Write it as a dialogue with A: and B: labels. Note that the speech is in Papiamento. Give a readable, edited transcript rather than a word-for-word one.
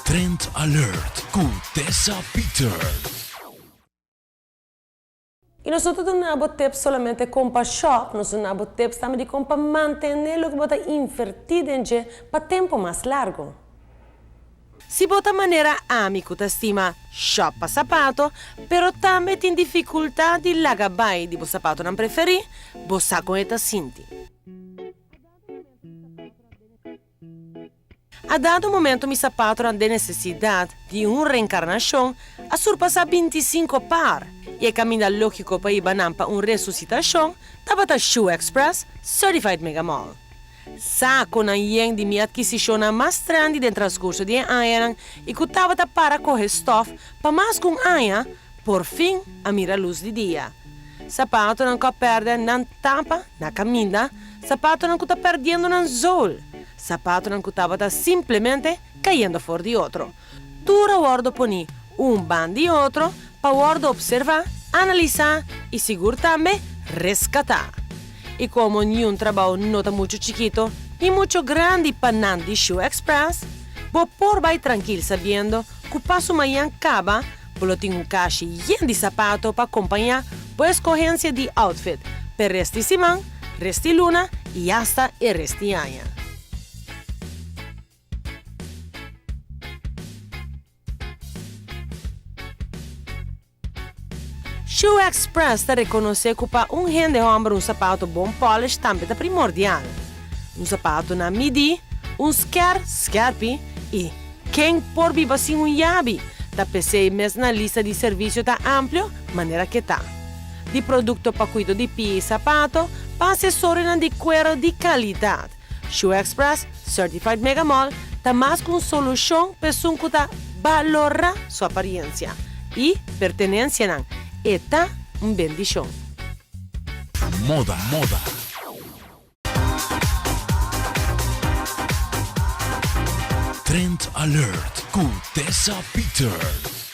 A: Trend Alert ku Tessa Peters.
B: I nos no ta duna bo tips solamente kon pa shop, nos ta duna bo tips tambe di kon pa mantene loke bo ta inverti den dje pa tempu mas largu. Si bo ta manera ami ku ta stima shop pa sapato, pero tambe tin difikultat di laga bai di bo sapatonan preferí, bo sa kon e ta sinti. A dado momento mi sapatonan den nesesidat di un reenkarnashon a surpasá bintisinko par, i e kaminda lógiko pa hiba nan pa un resusitashon tabata Shoe Express Certified Mega Mall. Sakonan yen di mi atkisishonnan mas trendy den transkurso di e añanan i ku tabata para kohe stòf pa mas ku un aña, por fin a mira lus di dia. Sapatonan ku a pèrdè nan tapa na kaminda, sapatonan ku ta pèrdiendo nan zool, sapatonan ku tabata simplemente kayendo for di otro. Tur a wòrdu poní un ban di otro pa wòrdu opservá, analisá i sigur tambe reskatá. I komo niun trabou no ta muchu chikito ni muchu grandi pa nan di Shoe Express, bo por bai trankil sabiendo ku paso mañan kaba Bo lo tin un kashi yen di sapato pa kompañá bo eskohensia di outfit p'e rest di siman, rest di luna i asta e rest di aña. Shoe Express ta rekonosé ku pa un hende hòmber un sapato bon polish tambe ta primordial. Un sapato na midí, un skèr skèrpi i Ken por biba sin un yabi? Ta p'esei mes nan lista di servisio ta amplio manera ke ta. Di produkto pa kuido di pia i sapato, pa asesorionan di kuero di kalidat. Shoe Express Certified Mega Mall ta mas ku un solushon pa esun ku ta balorá su apariensia i pertenensianan. E ta un bendishon.
A: Moda, moda. Trend Alert ku Tessa Peters.